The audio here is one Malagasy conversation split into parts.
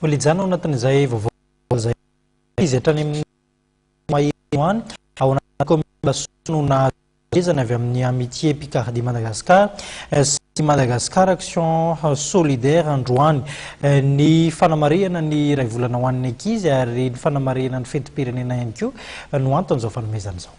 Mbola hijanona ao anatin'izay vaovao izay izy hatrany amin'ny maheno any ao anaty kaominina Alasora no nahazo avy amin'ny Amitié Picardie Madagascar sy Madagascar Action Solidaire androany. Ny fanamarihana ny iray volana ho an'ny ankizy ary ny fanamarihana ny fetim-pirenena ihany koa no anton'izao fanomezana izao.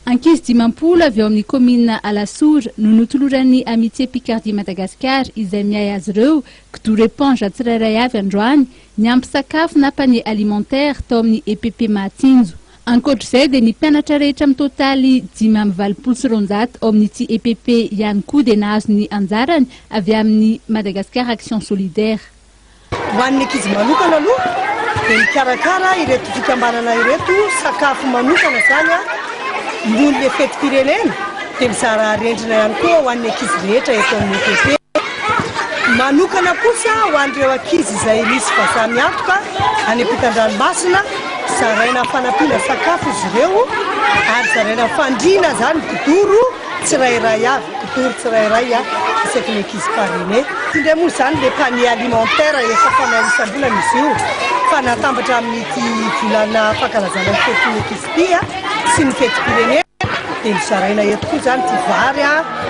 Ankizy 50 avy ao amin'ny kaominina Alasora no notoloran'ny Amitié Picardie Madagascar izay miahy azy ireo kidoro éponge tsirairay avy androany niampy sakafo na panier alimentaire tao amin'ny EPP Mahatsinjo. Ankoatr'izay dia ny mpianatra rehetra amin'ny totaly 285 ao amin'ity EPP ihany koa dia nahazo ny anjarany avy amin'ny Madagascar Action Solidaire. Ho an'ny ankizy manokana aloha dia mikarakara ireto fikambanana ireto sakafo manokana izany noho ilay fetim-pirenena dia mizara arendrina ihany koa ho an'ny ankizy rehetra eto amin'ny EPP. Manokana kosa ho an'ireo ankizy izay misy vazaha miantoka any ampitan-dranomasina, zaraina fanampiana sakafo izy ireo ary zaraina fandriana izany kidoro tsirairay avy, kidoro tsirairay isaky ny ankizy parrainé. Ity indray moa izany ilay panier alimentaire efa fanao isam-bolana izy io fa natambatra amin'ity volana fankalazana ny fetin'ny ankizy ity sy ny fetim-pirenena dia nozaraina eto koa izany ity vary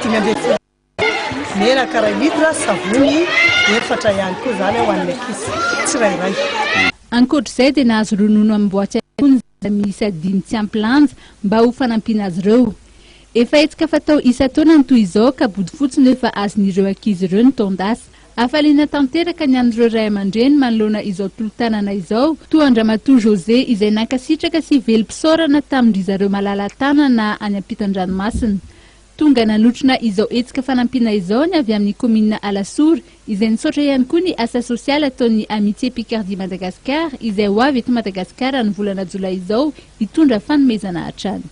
15 menaka iray litre, savony efatra ihany koa izany ho an'ny ankizy tsirairay. Ankoatr'izay dia nahazo ronono amim-boaty ihany koa ny zaza miisa dimy tsy ampy lanja mba ho fanampiana azy ireo. Efa hetsika fatao isan-taona ny toy izao ka bodofotsy no efa azon'ireo ankizy ireo ny taon-dasa. Hafaliana tanteraka ny an'ireo ray aman-dreny manoloana izao tolo-tanana izao, toa an-dRamatoa José izay nankasitraka sy velom-pisaorana tamin-dry zareo malala-tanana any ampitan-dranomasina. Tonga nanotrona izao hetsika fanampiana izao ny avy amin'ny kaominina Alasora, izay nisaotra ihany koa ny asa sosialy ataon'ny Amitié Picardie Madagascar izay ho avy eto Madagasikara ny volana jolay izao hitondra fanomezana hatrany.